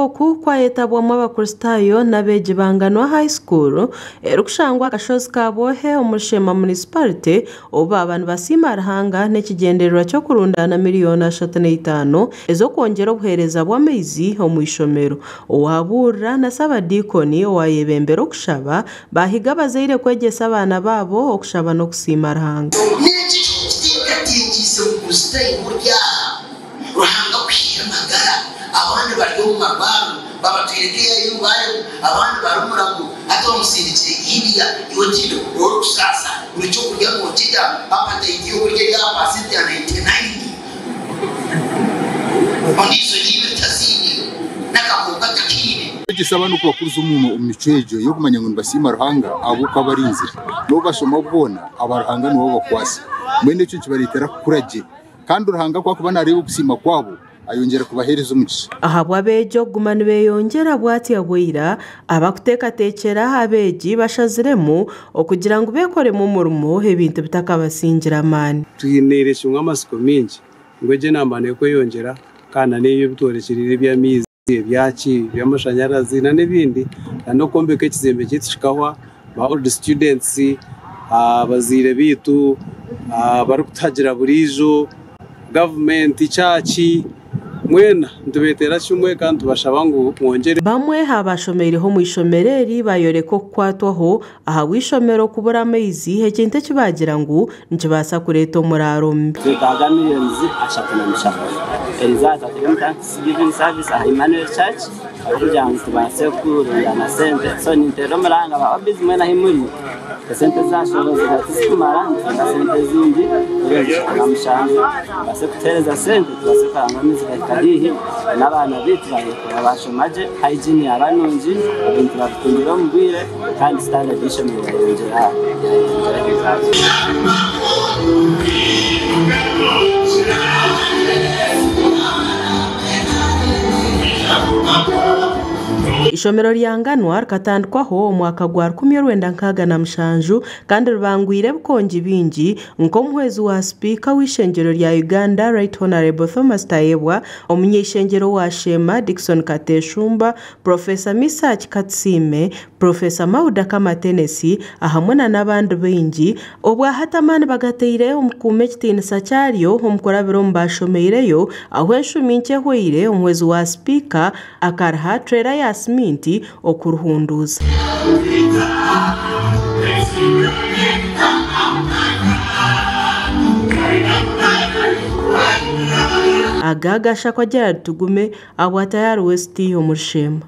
oku kwayetabwamu Abakristaayo n'abeegi ba Nganwa High School erikushangwa aha kashozi ka Bwohe omuri Sheema Munisiparite obu baaba nibasiima Ruhanga n'ekigyendererwa ky'okurundaana miriyoni 35 ez'okwongyera obuheereza bw'amaizi omu ishomero. Owaabuurira na Saabadiikoni owaayebembera okushaba baahiga abazaire kwegyesa abaana baabo okushaba n'okusiima Ruhanga. N'enki ekikuteekateekyeise ngu Kristaayo ori aha? Ruhanga akuhaire amagara, abandi bari omu marwariro babatwire KIU barimu, abandi bari Mulago hati bamusindikire India, iwe otiine orikusaasa buri ky'okurya nokirya, appetite y'okurya eri aha percent ya 99, ondiijo niiwe taziine n'akakooko atakiine. Kwegyesa abaana okubakuriza omu micwe egyo ey'okumanya ngu nibasiima Ruhanga ahabw'okuba abarinzire. N'obu bashoma bwona, aba Ruhanga niwe abakwasa. Mbwenu ekyo nikibareetera kukura gye. Kandi Ruhanga ku arikuba naareeba okusiima kwabo, ayongyera kubaheereza omugisha. Ahabw'abeegi okuguma nibeyongyera bwatya bwaira, abakuteekateekyera abeegi bashaziremu okugira ngu beekoremu omurimo ebintu bitakabasingire amaani. Twiniire kimwe amatsiko maingi ngu egi enamba neekweyongyera kandi na n'ebi ebitworekyereire eby'amaizi, ebyaki, eby'amashanyarazi na n'ebindi na n'okwombeka ekizimbe kyaitu kikahwa, ba old students, abazaire baitu abarikutuhagira buriijo, gavumenti, kyaki, mwena nitubeetera kimwe kandi nitubashaba ngu mwongyere. Bamwe aha bashomeireho omu ishomero eri bayoreka okukwatwaho ahabw'eishomero kubura amaizi ekintu eki baagira ngu nikibaasa kureeta omuraaro mubi. Twetaaga millions 37 eriza twateiremu Thanksgiving service aha Emmanuel Church ahabw'okugira ngu tubaase kurundaana sente so ninteera omuranga ba OBs mwena ahi muri esente ezashohozibwa tizikumara nitwenda sente ezindi millions 37 tubaase kutuheereza sente tubaase kureba ngu amaizi gahika haihi n'abaana baitu baayekura baashoma gye hygiene yaaba nungi ebintu babitungire omu bwire. Kandi standard y'eishomero yayongyera yayongyera Eishomero rya Nganwa rikatandikwaho omwaka gwa 1967 kandi ribangwire ebikongi bingi nk'omuhwezi wa sipiika w'eishengyero rya Uganda Right Honourable Thomas Tayebwa, omunyeishengyero wa Sheema Dickson Kateshumba, Purofesa Misach Katsiime, Purofesa Mauda Kamatenesi ahamwe na n'abandi baingi, obwahati amaani bagateire omu kukuuma ekitiinisa kyaryo omu kurabira omu baashomeireyo ahu enshumi nkye ehweire omuhwezi wa sipiika akariha tureera ya siminti okuruhunduuza. Aga gashakwa Gerald Tugume, Abwatayari West omuri Sheema.